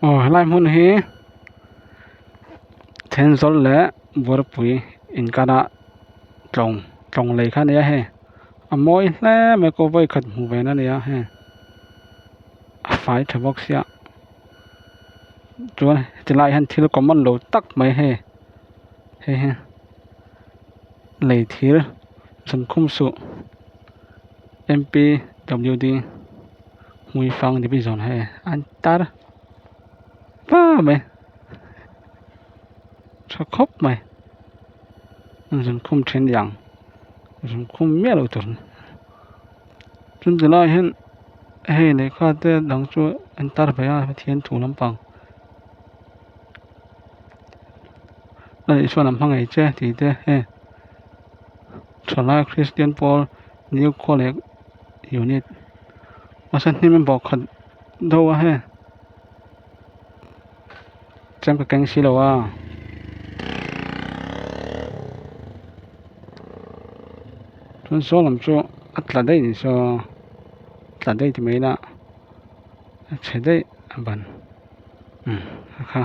Aw helai hmun hi Thenzawl leh Buarpui inkar ah tlawng tlawng lei kha a ni a hei a mawi hle mai kaw vawikhat hmuh ve na a ni a hei a fai tha bawk sia chuan heti lai hian thil common lo tak mai hei hei hi lei thir chhunkhum suh M P W D Hmuifang division hei an tar va mai tha khawp mai zunkhum then liang zunkhum miah loh tur chuan tilai ah hian hei lehkha te dang chu an tar ve a Pathian thu lampang a nih chuan an hmangaih che tih te hei thalai Christian pawl new college unit mahse hnim a bawh khat deuh a hei chuan ka keng silo a. Chuan saw lam chu a tla daih ni saw tla daih ti mai ila a chhe daih a ban umm a kha.